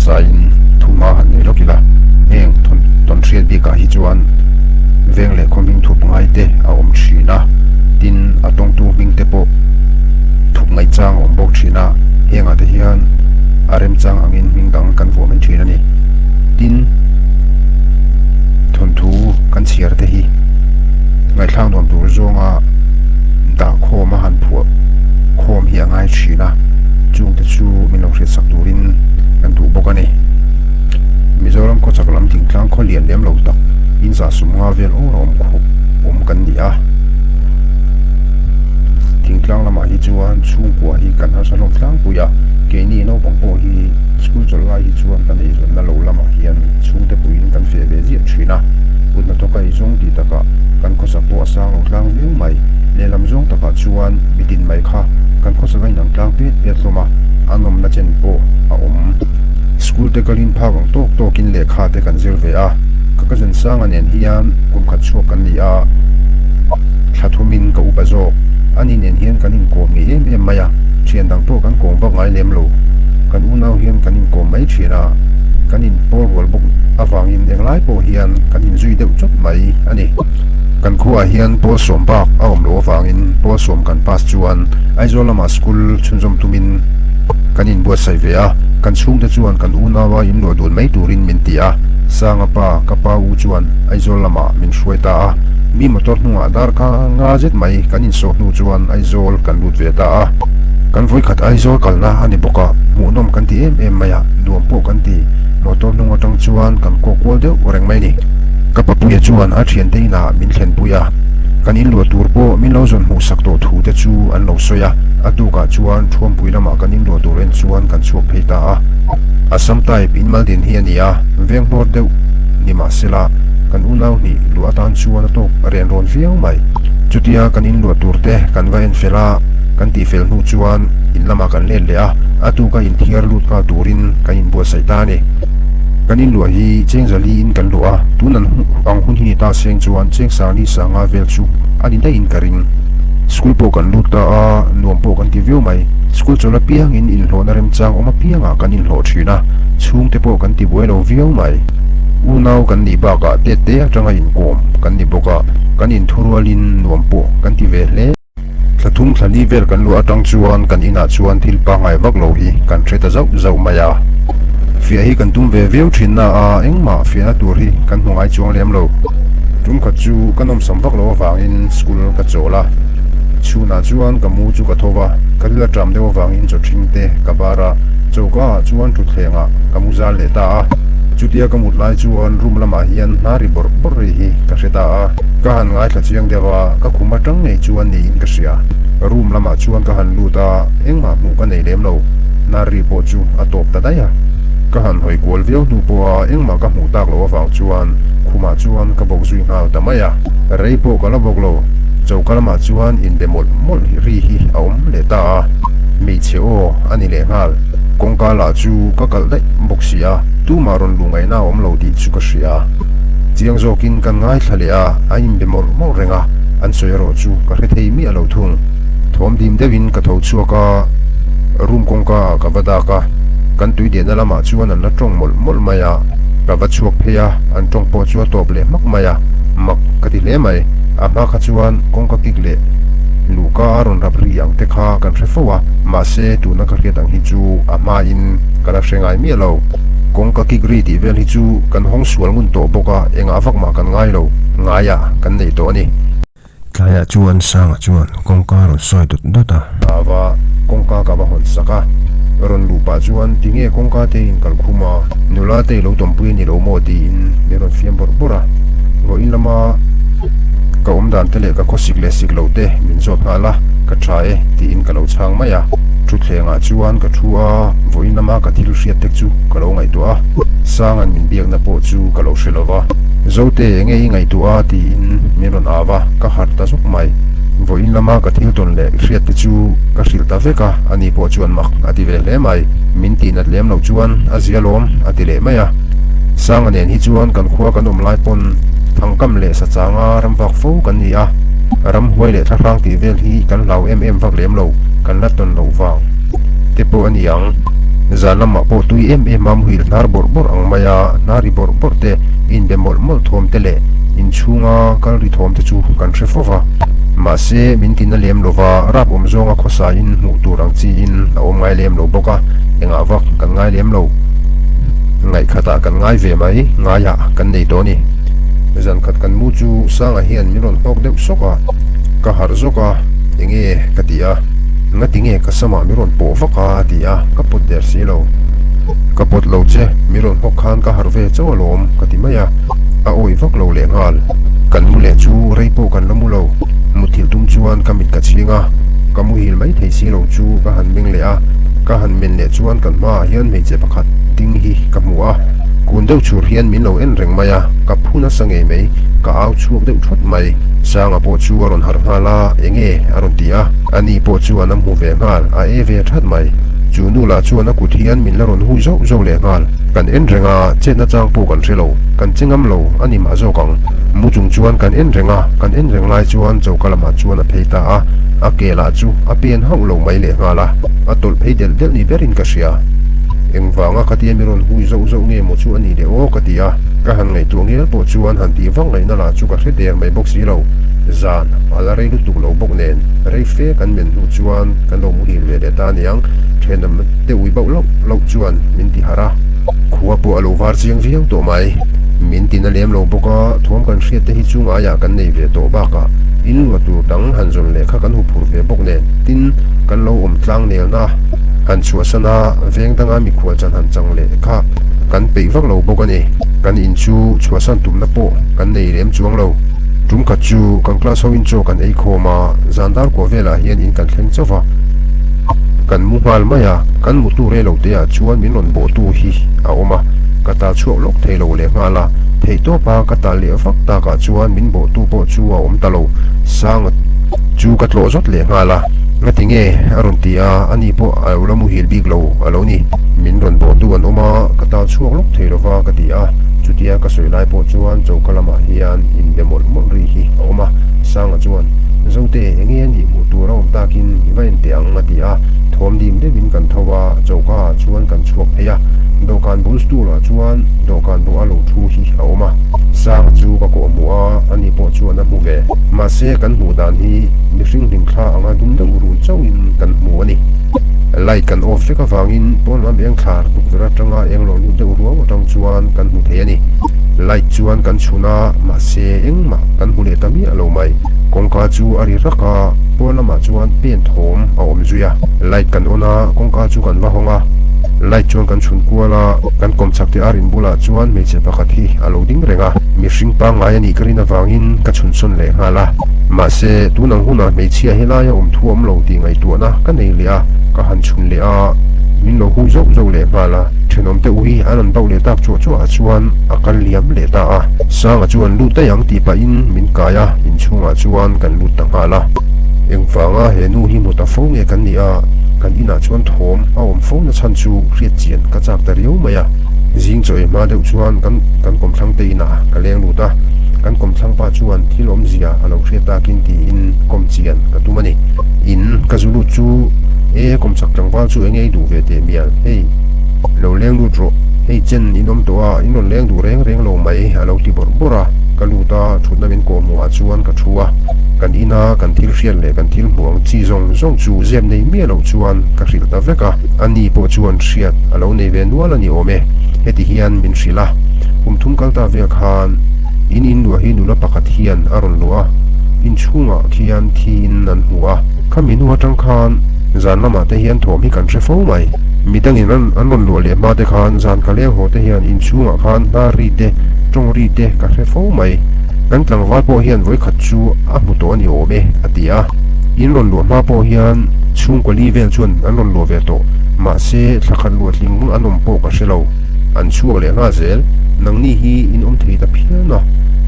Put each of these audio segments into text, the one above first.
hmasain thuma han nei lawk ila, heng tawn hriat bikah hi chuan veng leh khaw hming thup ngai te a awm thin a, tin a tawngtu hming te pawh thup ngaih chang a awm bawk thin a, hengah te hian a remchang angin hming dang kan vuah mai thin a ni. Tin, thawnthu kan chhiar te hi ngaihthlak nuam tur zawnga dah khawm a han phuah khawm hi a ngai thin a, chungte chu min lo hriatsak turin kan duh bawk a ni. Mizoram khawchhak lam thingtlang khaw lian lem lo tak inzah sum nga vel awr a awm khawp awm kan ni a. Thingtlang lamah hi chuan chhungkua hi kan harsa hlawm tlangpui a, keini naupang pawh hi school chawlh lai hi chuan kan eizawnna lo lamah hian chhungte puiin kan feh ve ziah thin a, kut hnathawk a eizawng tih takah kan khawsak pawh a sang lo tlang viau mai. Lehlam zawng takah chuan mitin mai kha kan khawsak a inang tlang pet pet hlawm a, a nawmna chen pawh a awm. School te kalin phak ang tawk tawkin lehkha te kan zir ve a, ka cousin Sanga nen hian kum khat chhuak kan ni a, thla thumin ka upa zawk. Ani nen hian kan inkawm ngei em em mai a, thian dang pawh kan kawm vak ngai lem lo. Kan unau hian kan inkawm mai thin a, kan inpawl rual bawk avangin englai pawh hian kan inzui deuh chawt mai a ni. Kan khuaah hian pawl sawm bak a awm loh avangin pawl sawm kan pass chuan Aizawl lamah school chhunzawm tumin kan inbuatsaih ve a, kan chhungte chuan kan unaua inluah dun mai turin min ti a, Sanga pa, ka pa u chuan Aizawl lamah min hruai ta a, mi motor hnungah dar ka nga zet mai kan insawh hnu chuan Aizawl kan lut ve ta a. Kan vawikhat Aizawl kalna a ni bawk a, hmuhnawm kan ti em em mai a, nuam pawh kan ti, motor hnung atang chuan kan kawk kual deuh reng mai ni. Ka papuia chuan a thiante inah min thlenpui a, kan inluah tur pawh min lo zawn hmuhsak tawh thu te chu an lo sawi a, a tukah chuan Thuampui lamah kan inluah tur en chuan kan chhuak phei ta a. Assam type in mal din hi a ni a, veng hmawr deuh ni mah sela kan unau hnih luah atan chuan a tawk ren rawn viau mai. Chutia kan inluah tur te kan va en fel a, kan tih fel hnu chuan in lamah kan let leh a, a tuka inthiar lut nghal turin kan inbuatsaih ta a ni. Kan inluah hi cheng zali in kan luah a, tun an ang hun hi ni ta seng chuan cheng sangli sanga vel chu a ni daih in ka ring. School pawh kan lut ta a, nuam pawh kan ti viau mai. School chawl apiangin inhlawhna remchang awm apiangah kan inhlawh thin a, chhungte pawh kan ti buai lo viau mai. Unau kan nih bakah tette atanga inkawm kan ni bawk a, kan inthurualin nuam pawh kan ti ve hle. Thla thum thla li vel kan luah atang chuan kan inah chuan thil pangngai vak lo hi kan hre ta zauh zauh mai a. Fiah hi kan tum ve viau thin na a, engmah fiahna tur hi kan hmu ngai chuang lem lo. Tum khat chu ka nawmsam vak lo avangin school ka chawl a, chhunah chuan ka mu chu ka tho va, ka ril aṭam deuh avangin chaw ṭhing te ka bar a, choka ah chuan thutthlengah ka mu zal leh ta a. Chutia ka mut lai chuan room lamah hian hna ri bawrh bawrh ri hi ka hre ta a, ka han ngaithla chiang deuh a, ka khum atang ngei chuan niin ka hria. Room lamah chuan ka han lut a, engmah hmuh ka nei lem lo. Hnar ri pawh chu a tawp ta daih a. Ka han hawi kual viau hnu pawha engmah ka hmuh tak loh avang chuan khumah chuan ka bawk zui nghal ta mai a. Rei pawh ka la bawk lo. Choka lamah chuan inbe mawlh mawlh ri hi a awm leh ta a. Hmeichhe aw a ni leh nghal. Kawngka lah chu ka kalh daih bawk si a, tumah rawn luh ngaihna a awm lo tih chu ka hria. Chiang zawkin kan ngaithla leh a, a inbe mawlh mawlh reng a, an sawi erawh chu ka hre thei miah lo thung. Thawm dim deuhin ka tho chhuak a, room kawngka ah ka va dak a, kan tui dehna lamah chuan an la tawng mawlh mawlh mai a, ka va chhuak phei a, an tawng pawh chu a tawp leh hmak mai a, mak ka ti hle mai. A hma kha chuan kawngka kik leh luhka a rawn rap ri ang te kha kan hre fo a, mahse tuna ka hriat ang hi chu a hmain ka la hre ngai miah lo. Kawngka kik ri tih vel hi chu kan hawng sual ngun tawh bawk a, engah vak mah kan ngai lo, ngaiah kan neih tawh a ni. Tlaiah chuan Sanga chuan kawngka a rawn sawi dawt dawt a. Ava kawngka ka va hawn sak a, rawn luh pah chuan tinge kawngka te in kal khum a, nula te i lo tawmpui a ni lo maw tiin min rawn fiam bawrh bawrh a. Vawiin lama ka awm dan te leh ka khawsik leh sik lo te min zawt nghal a, ka tha e tiin ka lo chhang mai a. Thutthlengah chuan ka thu a, vawiin lama ka thil hriat tek chu ka lo ngaihtuah a, Sanga'n min biakna pawh chu ka lo hre lo va. Zote enge i ngaihtuah a tiin min rawn au a, ka harh ta zawk mai. Vawiin lama ka thil tawn leh hriat te chu ka hrilh ta vek a, ani pawh chuan mak a ti ve hle mai. Min tih nat lem loh chuan a zia lawm a ti leh mai a. Sanga nen hi chuan kan khua kan awm lai pawn thangkam leh sachanga ram vak fo kan ni a, ramhuai leh thlahrang tih vel hi kan hlau em em vak lem lo, kan la tawn loh vang te pawh a ni ang. Zan lamah pawh tui em em a muhil hnar bawrh bawrh ang mai a, hnar ri bawrh bawrh te, inbe mawlh mawlh thawm te leh inchhunga kal ri thawm te chu kan hre fo va. Mahse, min tina lem lo va, rap awm zawnga khawsain hmuh tur ang chiin a awm ngai lem lo bawk a, engah vak kan ngai lem lo. Ngaihkhatah kan ngai ve mai, ngaiah kan nei tawh a ni. Zan khat kan mu chu Sanga hian min rawn nghawk deuh sawk a, ka harh zawk a, enge ka ti a, ngati nge ka samah min rawn pawh vak a a ti a, ka pawt der si lo. Ka pawt lo che, min rawn nghawk khan ka harh ve chauh alawm ka ti mai a, a awih vak lo lehnghal. Kan mu leh chu rei pawh kan la mu lo, muthilh tum chuan ka mit ka chhing a, ka muhil mai thei si lo chu ka han meng leh a, ka han men leh chuan kan hmaah hian hmeichhe pakhat ding hi ka hmu a, kun deuh chhur hian min lo en reng mai a, ka phu nasa ngei mai, ka au chhuak deuh thawt mai. Sanga pawh chu a rawn harh nghal a, Enge? a rawn ti a, ani pawh chuan a hmu ve nghal, a e ve that mai. Chu nu lah chuan a kut hian min la rawn hui zauh zauh leh nghal. Kan en reng a, chetna chang pawh kan hre lo, kan che ngam lo a ni mah zawk ang. Mu chung chuan kan en reng a, kan en reng lai chuan choka lamah chuan a phei ta a, a ke lah chu a pen hauh lo mai leh nghal a, a tawlh phei delh delh ni berin ka hria. Engvanga khatia mi rawn hui zauh zauh nge maw chu a ni leh aw ka ti a, ka han ngaihtuah ngel pawh chuan han tih vak ngaihna lah chu ka hre der mai bawk si lo. Zan a la rei lutuk lo bawk nen rei fe kan men hnu chuan kan lo muhil ve leh ta aniang, thenawm te ui bauh loh loh chuan min ti harh a. Khua pawh a lo var chiang viau tawh mai. Min tina lem lo bawk a, thuam kan hriat te hi chu ngaiah kan nei ve tawh bakah in luah tur dang han zawn leh kha kan huphurh ve bawk nen tin kan lo awm tlang nelna han chhuahsan a, veng danga mikhual chan han chang leh kha kan peih vak lo bawk a ni. Kan in chu chhuahsan tumna pawh kan nei lem chuang lo. Tum khat chu kan class ho in chaw kan ei khawm a, zan dar kuah velah hian in kan thleng chauh va, kan mu nghal mai a, kan mutu rei lo te ah chuan min rawn bawhtu hi a awm a, ka tal chhuak lawk thei lo leh nghal a, theihtawp a ka tal leh vak tak ah chuan min bawhtu pawh chu a awm ta lo, Sanga chu ka tlawh zawt leh nghal a, ngati nge a rawn ti a, ani pawh a lo la muhil bik lo a lo ni, min rawn bawhtu an awm a, ka tal chhuak lawk thei lo va ka ti a, chutia ka sawi lai pawh chuan choka lamah hian inbe mawlh mawlh ri hi a awm a, Sanga chuan, Zote, enge a nih hmuh tur a awm takin i va en teh ang a ti a, thawm dim deuhin kan tho a, choka ah chuan kan chhuak phei a, dawhkan bul stool ah chuan dawhkan bawh a lo thu hi a awm a, Sanga chu ka kawh hmuh a, ani pawh chuan a hmu ve. Mahse kan hmuh dan hi mihring hlimthla anga dum deuh run chauhin kan hmu a ni. Light kan off vek avangin pawn lam eng thlar tukverh atanga eng lo lut deuh ruau atang chuan kan hmu thei a ni. Light chuan kan chhun a, mahse engmah kan hmu leh ta miah lo mai. Kawngka chu a ri rak a, pawn lamah chuan pen thawm a awm zui a. Light kan on a, kawngka chu kan va hawng a. Light chuan kan chhun kual a, kan kawmchhak te ar in bulah chuan hmeichhe pakhat hi a lo ding reng a. Mihring pangngai a nih ka rin avangin ka chhun sawn leh nghal a. Mahse, tun ang hunah hmeichhia helaia awm thu awm lo tih ngaihtuahna ka nei leh a, ka han chhun leh a, min lo hui zauh zauh leh nghal a. Thenawm te ui an rawn bauh leh tak chuah chuah ah chuan a kal liam leh ta a. Sanga chuan lut daih ang tih pahin min kai a, inchhungah chuan kan lut ta nghal a. Engvanga he nu hi hmu ta fo nge kan nih a, kan inah chuan thawm a awm fo na chhan chu hriat chian ka chak ta riau mai a. Zing chaw ei hma deuh chuan kan kan kawmthlang te inah ka leng lut a, kan kawmthlang pa chuan thil awmzia a lo hriat takin tiin kawm chian ka tum a ni. In ka zu lut chu e kawmchak tlangval chu enge i duh ve teh mial hei lo leng lut rawh hei chen in awm tawh a in rawn leng duh reng reng lo mai a lo ti bawrh bawrh a ka lut a thutna min kawh hmuhah chuan ka thu a kan ina kan thil hriat leh kan thil hmuh ang chi zawng zawng chu zep nei miah loh chuan ka hrilh ta vek a ani pawh chuan hriat a lo nei ve nual a ni awm e heti hian min hrilh a kum thum kal ta vel khan in in luah hi nula pakhat hian a rawn luah a, inchhungah khian thiin an hmu a, khami hnu atang khan zan lamah te hian thawm hi kan hre fo mai. Midangin an an rawn luah leh hma te khan zan ka leng haw te hian inchhungah khan hnar ri te, tawng ri te ka hre fo mai. Kan tlangval pawh hian vawikhat chu a hmu tawh a ni awm e, a ti a. In rawn luah hma pawh hian chhungkaw li vel chuan an rawn luah ve tawh, mahse thla khat luah tling an awm pawh ka hre lo. An chhuak leh nghal zel. Nangni hi in awm thei ta phian a,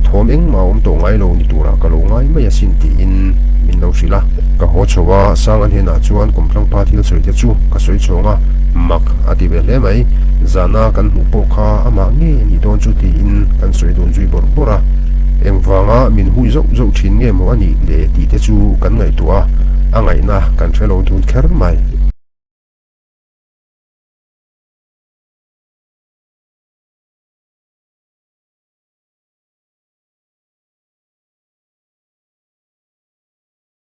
thawm engmah a awm tawh ngai lo ni turah ka lo ngai mai asin tiin min lo hrilh a. Ka haw chho a, Sanga hnenah chuan kawmtlangpa thil sawi te chu ka sawi chhawng a, mak a ti ve hle mai. Zana kan hmuh pawh kha amah ngei a nih dawn chu tiin kan sawi dun zui bawrh bawrh a. Engvanga min hui zauh zauh thin nge maw a nih le tih te chu kan ngaihtuah a, a ngaihna kan hre lo dun kher mai.